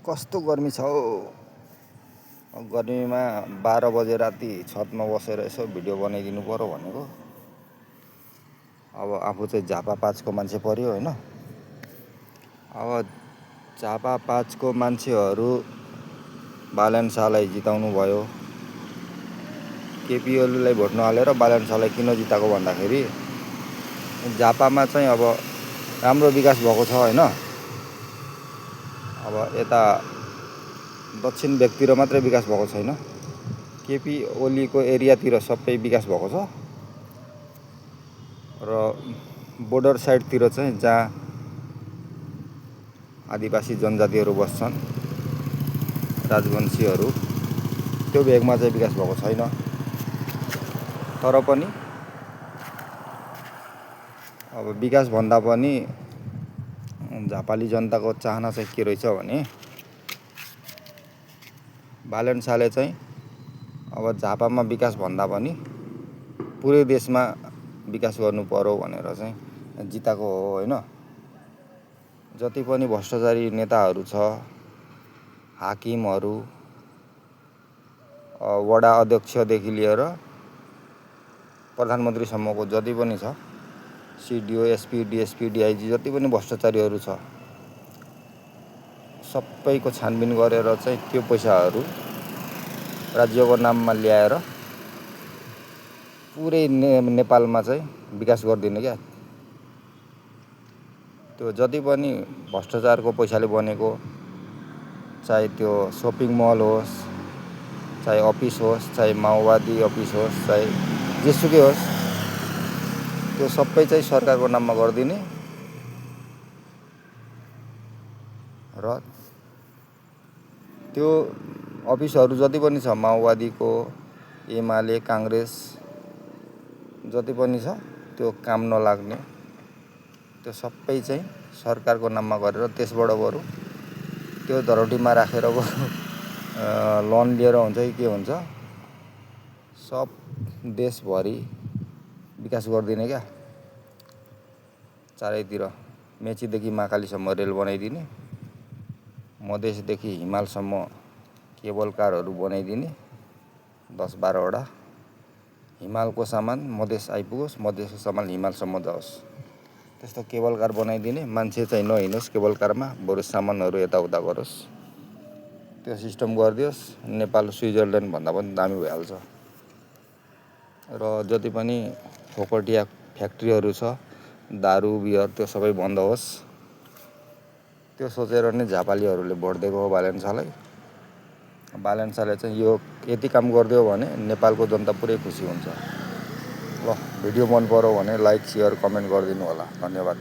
कस्तो गर्मी छ हौ। गर्मीमा 12 बजे राति छतमा बसेर यसो भिडियो बनाइदिनु पर्यो भनेको। अब आफू चाहिँ झापा 5 को मान्छे पर्यो होइन। अब झापा 5 को मान्छेहरू बालन शाहलाई जिताउनु भयो। केपी ओलीलाई भोट नहालेर बालन शाहलाई किन जिताएको भन्दाखेरि झापामा चाहिँ अब राम्रो विकास भएको छ होइन। अब यता दक्षिण भेगतिर मात्रै विकास भएको छैन। केपी ओलीको एरियातिर सबै विकास भएको छ र बोर्डर साइडतिर चाहिँ जहाँ आदिवासी जनजातिहरू बस्छन्, राजवंशीहरू, त्यो भेगमा चाहिँ विकास भएको छैन। तर पनि अब विकास भन्दा पनि झापाली जनताको चाहना चाहिँ के रहेछ भने बालन शाहले चाहिँ अब झापामा विकास भन्दा पनि पुरै देशमा विकास गर्नु पर्यो भनेर चाहिँ जिताएको हो होइन। जति पनि भ्रष्टाचारी नेताहरू छ, हाकिमहरू, वडा अध्यक्षदेखि लिएर प्रधानमन्त्रीसम्मको जति पनि छ, सिडिओ, एसपी, डिएसपी, डिआइजी जति पनि भ्रष्टाचारीहरू छ, सबैको छानबिन गरेर चाहिँ त्यो पैसाहरू राज्यको नाममा ल्याएर पुरै नेपालमा चाहिँ विकास गरिदिने क्या। त्यो जति पनि भ्रष्टाचारको पैसाले बनेको, चाहे त्यो सपिङ मल होस्, चाहे अफिस होस्, चाहे माओवादी अफिस होस्, चाहे जेसुकै होस्, त्यो सबै चाहिँ सरकारको नाममा गरिदिने र त्यो अफिसहरू जति पनि छ माओवादीको, एमाले, काङ्ग्रेस जति पनि छ त्यो काम नलाग्ने, त्यो सबै चाहिँ सरकारको नाममा गरेर त्यसबाट बरु त्यो धरोटीमा राखेर लोन लिएर हुन्छ कि के हुन्छ, सब देशभरि विकास गरिदिने क्या। चारैतिर मेचीदेखि महाकालीसम्म रेल बनाइदिने, मधेसदेखि हिमालसम्म केबल कारहरू बनाइदिने, 10-12 वटा। हिमालको सामान मधेस आइपुगोस्, मधेसको सामान हिमालसम्म जाओस्, त्यस्तो केबल कार बनाइदिने। मान्छे चाहिँ नहिँडोस् केबल कारमा, बरु सामानहरू यताउता गरोस्, त्यो सिस्टम गरिदियोस्। नेपाल स्विजरल्यान्ड भन्दा पनि दामी भइहाल्छ। र जति पनि फोकटिया फ्याक्ट्रीहरू छ, दारू बियर, त्यो सबै बन्द होस्। त्यो सोचेर नै झापालीहरूले भोट दिएको हो बालन शाहलाई। बालन शाहले चाहिँ यो यति काम गरिदियो भने नेपालको जनता पुरै खुसी हुन्छ। ल, भिडियो मन पर्यो भने लाइक, सेयर, कमेन्ट गरिदिनु होला। धन्यवाद।